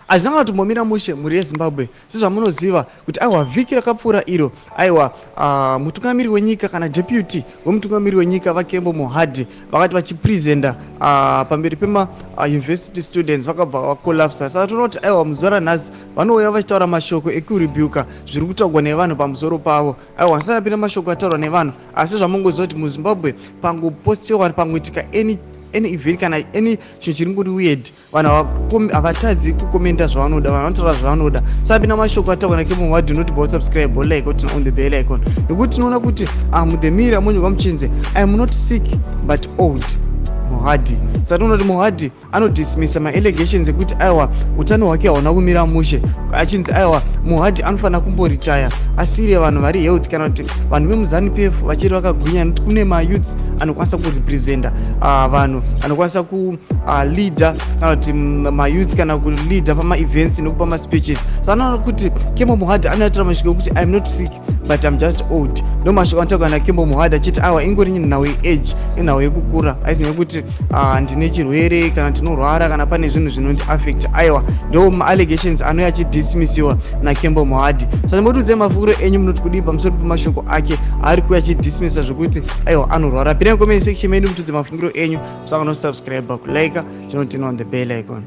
Hazvina kana kutombomira mushe, mhuri yeZimbabwe, sezvamunoziva kuti aiwa, vhiki rakapfuura iro, aiwa, mutungamiri wenyika kana deputy wemutungamiri wenyika, VaKembo Mohadi, vakati vachipresenta pamberi pemauniversity students, vakabva vacollapsa. Saka toona kuti aiwa, muzuva ranhasi vanouya vachitaura mashoko ekurebuka zviri kutaurwa nevanhu pamusoro pavo. Aiwa, asati apinda mashoko ataurwa nevanhu, asi zvamungoziva kuti muZimbabwe pangopostiwa, pangoitika any event kana any chinhu chiri ngori weird, vanhu havatadzi kukomenda zvavanoda, vanhu vanotaura zvavanoda. Sapinda mashoko ataurwa naKembo Mohadi, unoti bosubscribe, like, turn on the bell icon, nekuti tinoona kuti muthe mirror monyorwa muchinzi, "I am not sick but old, Mohadi." Saka tinoona kuti Mohadi anodismissa maallegations ekuti aiwa, utano hwake hauna kumira mushe, achinzi aiwa, Mohadi anofanira kumboritaya asiri vanhu vari health kana kuti vanhu vemuZANU PF vachiri vakagwinya, nekuti kune mayouths anokwanisa kurepresenta vanhu, anokwanisa kuleada kana kuti mayouths kana kuleada pamaevents nekupa maspeeches. So anoona kuti Kembo Mohadi anotaura mashoko ekuti, "I am not sick but I'm just old." Ndo mashoko anotaurwa naKembo Mohadi, achiti aiwa, ingori nhau yeage, inhau yekukura, aisi nekuti ndine chirwere kana ndinorwara kana pane zvinhu zvinondiaffect. Aiwa, ndo maallegations anouya achidismissiwa naKembo Mohadi. Saka motiudzai mafungiro enyu, munoti kudii pamusoro pemashoko ake ari kuuya achidismissa zvokuti aiwa, anorwara? Pinai comment section medu mutiudze mafungiro enyu. Musanga nosubscribe, kulike, chinoturn on the bell icon.